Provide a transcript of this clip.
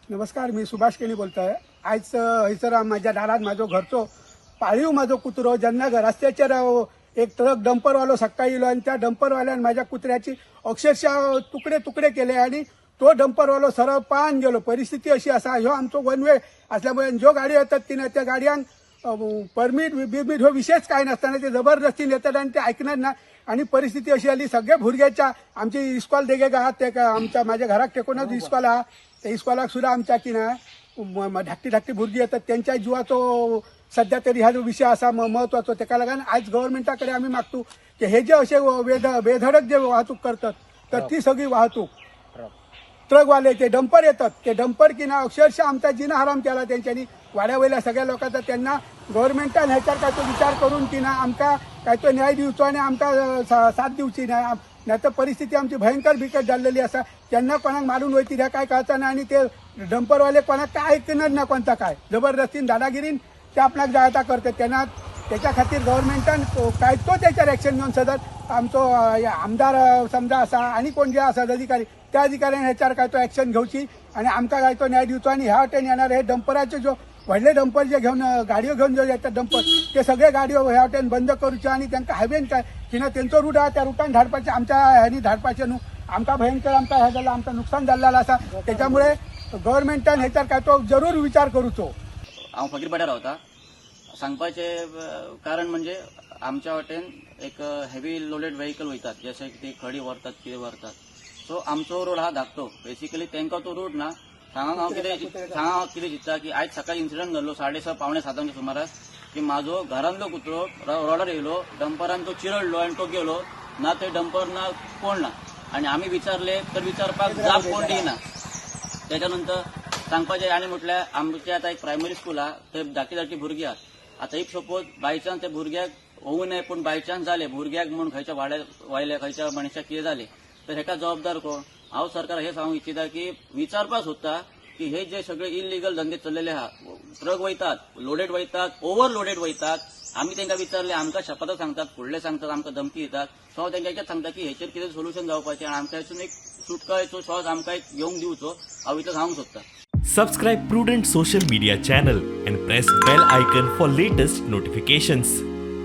नमस्कार, मी सुभाष केणी बोलतोय. आयज हयसर म्हाज्या दारात म्हाजो घरचो पाळीव म्हाजो कुत्रो जेन्ना रस्त्याचेर एक ट्रक डंपरवालो सकाळी येयलो आनी त्या डंपरवाल्यान म्हाज्या कुत्र्याची अक्षरशः तुकडे तुकडे केले आनी तो डंपरवालो सरळ पान गेलो. परिस्थिती अशी आसा, ह्यो आमचो वन वे असल्यामुळे ज्यो गाडयो येतात ती ना त्या गाडयांक परमीट बिरमीट हो विशयच काय नासतना ते जबरदस्तीन येतात आनी ते ऐकणार ना. आणि परिस्थिती अशी आली, सगळे भुरग्याच्या आमची इस्कॉल देगेक आहा, ते आमच्या माझ्या घराक टेकूनच इस्कॉल आहा, त्या इस्कॉलाक सुद्धा आमच्या की ना धाकटी धाकटी भुरगीं येतात, त्यांच्या जिवाचो सध्या तरी हा जो विषय असा महत्वाचो. तेका लागून आयज गव्हर्मेंटा कडेन आमी मागतो की हे जे असे बेधडक जे वाहतूक करतात तर ती सगळी वाहतूक ट्रकवाले ते डंपर येतात, ते डंपर की ना अक्षरशः आमचा जिना हराम केला त्यांच्यानी वाड्या वयल्या सगळ्या लोकांचा. त्यांना गव्हर्मेंटान ह्याच्यार काय तो विचार करून की ना आमकां काय तो न्याय दिवचो आनी आमकां साथ दिवची. ना नाही तर परिस्थिती आमची भयंकर बिकट जाल्लेली आसा. त्यांना कोणाक मारून वयतील ह्या काय कळचा ना आणि ते डंपरवाले कोणाक काय ऐकणार ना, कोणता काय जबरदस्तीन दादागिरीन ते आपणाक जाय ता करतात. त्यांना त्याच्या खातीर गव्हर्मेंटान काय तो त्याच्यार एक्शन घेवन सदर आमचो आमदार समजा आसा आनी कोण जे आसा अधिकारी, त्या अधिकाऱ्यान ह्याच्यार काय तो एक्शन घेवची आणि आमकां काय तो न्याय दिवचो. आणि ह्या वाटेन येणार हे डंपराचे जो व्हडले डंपर जे घेवन गाडयो घेवन जे येतात डंपर, ते सगळे गाडयो ह्या वाटेन बंद करूच्यो आणि तांकां हायवेन काय किना तेंचो रूट आहा त्या रुटान धाडपाचे, आमच्या ह्यांनी धाडपाचे न्हू. आमकां भयंकर आमकां हें जालां, आमकां नुकसान जाल्लें आसा. त्याच्यामुळे गव्हर्मेंटान ह्याच्यार काय तो जरूर विचार करूचो. हांव फकीरपाट्यार रावता. सांगपाचें कारण म्हणजे आमच्या वाटेन एक हेवी लोडेड व्हेकल वयतात, जशे की ती खडी व्हरतात, कितें व्हरतात. सो आमचो रोड हा धाकटो, बेसिकली तांकां तो रोड ना. सांगांक हांव कितें चिंत्ता की आयज सकाळी इन्सिडंट जाल्लो 6:30 6:45 च्या सुमाराक की म्हाजो घरांतलो कुत्रो रोडार येयलो, डंपरान तो चिरडलो आनी तो गेलो. ना ते डंपर ना कोण ना. आनी आमी विचारले तर विचारपाक जाप कोण दिना. त्याच्या नंतर सांगपाचें आनी म्हटल्यार आमचे आतां एक प्रायमरी स्कूल आहा, थंय धाकटी धाकटी भुरगीं आहात. आतां if suppose by chance ते भुरग्याक होवू नये पूण बायचान्स जाले भुरग्याक म्हूण खंयच्या वाड्यार वयल्या खंयच्या मनशाक कितें जालें तर हेका जबाबदार कोण? हांव सरकार हे सांगूंक इच्छिता की विचारपाक सोदता की हे जे सगळे इलिगल धंदे चल्लेले आहा, ट्रक वयतात, लोडेड वयतात, ओव्हर लोडेड वयतात. आमी तांकां विचारले, आमकां शपथां सांगतात, फुडले सांगतात, आमकां धमकी दितात. सो हांव तांकां एकच सांगता की हेचेर कितें सोल्युशन जावपाचें आनी आमकां हेतून एक सुटकायेचो श्वास आमकां एक घेवंक दिवचो, हांव इतलें सांगूंक सोदता. Subscribe Prudent Social Media channel and press bell icon for latest notifications.